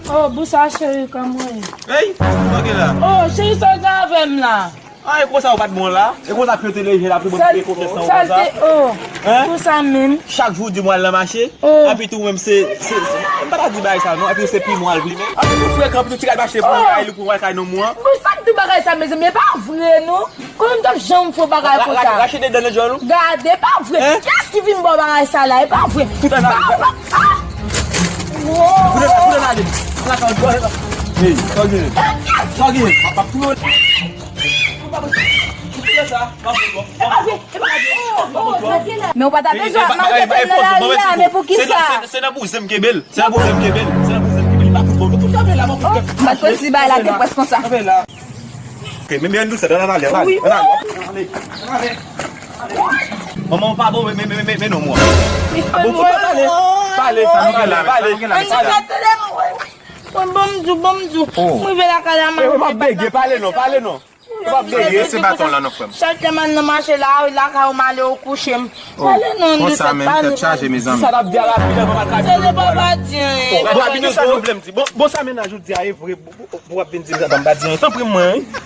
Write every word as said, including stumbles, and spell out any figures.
Oh, bousa cheri, kòman w ye? Ey, sa w gen la? Oh, cheri, sa w gen avè m la? Ah, e konsa w pa t bon la? E konsa ke w te leve la pou mwen te konfyans nan w konsa? Sa l te, oh, konsa menm. Chak jou w di m w al nan mache, epi tou menm se, se, se, m pa ta di bagay sa non, epi se pi m w al plimen. Epi tou frekan, epi tou ti kal mache pou w al kay li, pou w al kay non mwen. Bon, sa k di bagay sa, mezanmi, e pa vre non. Kòman m t ap janm fè yon bagay konsa? Rache de dan nan djòl ou. Gade, e pa vre. Kiyès ki vin ba w bagay sa la? E pa vre. Foutan ale. Foutan ale. Sa ka w bò. Hey, sa w gen? Sa w gen? M ap, m ap touye w. Men ou pa ta bezwen ap maltrete m nan lari a, men poukisa? Se nan bouzen m kenbe l. Se nan bouzen m kenbe l. Se nan bouzen m kenbe l. Li pa fout bon. Ou kanpe la, mwen fout kanpe. M pa t konn si bagay la te pwès konsa. Kanpe la. Ok, men, men dousè, ann ale, ann ale, ann ale, ann ale, ann ale. Manman, ou pa bon, men, men, men, men, men non, mwen. A bon, fout pale, pale, sa nou gen la, pale, pale. Bon, bon, m di w, bon, m di w. M rive lakay la, m ap bege, pale non, pale non. Ou p ap bege. Se baton la non, frè m. Chak lè m al nan mache la, lakay ou m ale, ou kouche m. Pale non, dousè, pale. Konsa menm, tèt chaje, mezanmi. Sa l ap di a rapid, anvan m al trape. Se le papa di anyen. Bon, ki sa nou vle m di? Bon, bon, sa mennaj ou di a, e vre. Bon, w ap vin di m sa, ban m pa di anyen. Tanpri mwen, wi.